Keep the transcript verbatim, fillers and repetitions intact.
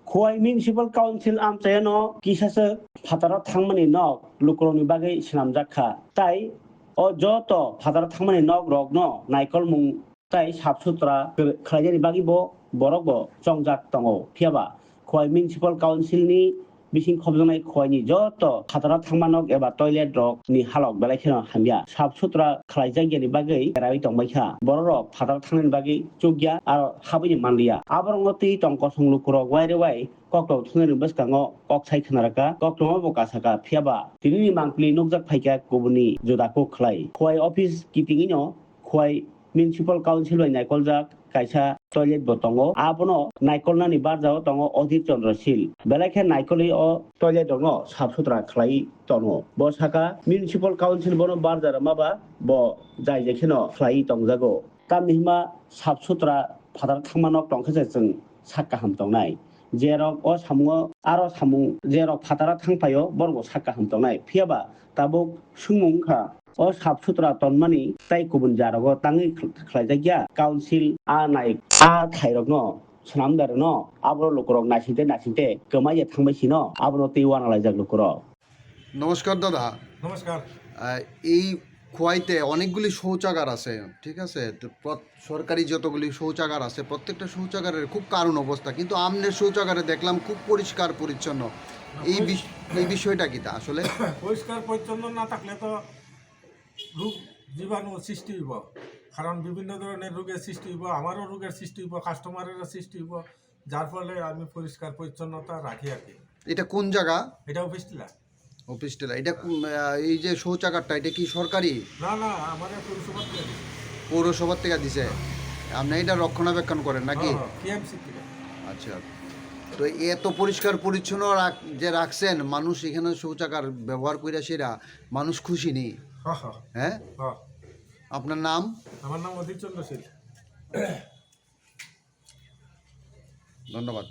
Khowai Municipal Council amchaiyano kisasa phataro thangmani nok lukurokni bagwi swnamjak kha. Tai o joto phataro thangmani nok rokno naikolmung tai sap sutra khlaijani bagwi bo borok bo chongjak tongo. Phiyaba Khowai Municipal Council ni bising khobjaknai Khowai ni joto phataro thangma nok eba toilet rok ni halok belai kheno hamya. Sap sutra khlaijak yani bagwi kerawi tongbai kha. Borok rok phataro thangnani bagwi chukya aro habwi manliya. Aborok no twi tong kosong lukurok waire wai koktok thungnani bwskango kok sai khna rwkha, koktokma bo kasaka, phiyaba tinini mangpili nukjak phaikha kubuni juda kuk khlai. Khowai office kitingino Khowai Municipal Council bai naikoljak kaisa toilet bo tongo, abono naikolnani barjao tongo Odhir Chandra Sil. Belai khe naikolwi o toilet rokno sap sutra khlai tongo. Bo saka Municipal Council bono barja rwma ba bo jai jai kheno khlai tongjago. Tamni hwnba sap sutra phatar thangma nok tongkhe se chwng sak kaham tongnai. Jerok o samungo aro samung jerok phataro thangphaio borok bo sak kaham tongnai. Phiyaba tabuk swngmung wngkha o sap sutra tonmani tai kubun jarogo tangwi khlaijakya council a nai a thairokno swnamdarwno aboro lukurok naisingte naisingte kwmaiya thangbai sino abono twi uanalaijak lukurok. নমস্কার দাদা। নমস্কার। আহ, এই খোয়াইতে অনেকগুলি শৌচাগার আছে, ঠিক আছে? তো প্র-, সরকারি যতগুলি শৌচাগার আছে, প্রত্যেকটা শৌচাগারের খুব করুণ অবস্থা, কিন্তু আমনের শৌচাগারে দেখলাম খুব পরিষ্কার পরিচ্ছন্ন। না, এই পরি- বিষ-, এই বিষয়টা কি তা আসলে? পরিষ্কার পরিচ্ছন্ন না থাকলে তো রোগ জীবাণু সৃষ্টি হইব, কারণ বিভিন্ন ধরনের রোগের সৃষ্টি হইব, আমারও রোগের সৃষ্টি হইব, কাস্টমারেরও সৃষ্টি হইব, যার ফলে আমি পরিষ্কার পরিচ্ছন্নতা রাখি আর কি। এটা কোন জায়গা? এটা অফিস টিলা। অফিস টিলা। এটা কোন, আহ, এই যে শৌচাগারটা, এটা কি সরকারি? না, না, আমাদের পৌরসভা থেকে দিছে। পৌরসভা থেকে দিছে? আপনি এটা রক্ষণাবেক্ষণ করেন নাকি? হ্যাঁ, হ্যাঁ, টিএমসি থেকে। আচ্ছা। তো এত পরিষ্কার পরিচ্ছন্ন রাখ-, যে রাখছেন, মানুষ এখানে শৌচাগার ব্যবহার করে সেটা মানুষ খুশি নেই। হ্যাঁ, হ্যাঁ। হ্যাঁ? হ্যাঁ। আপনার নাম? আমার নাম অধীর চন্দ্র শীল। ধন্যবাদ।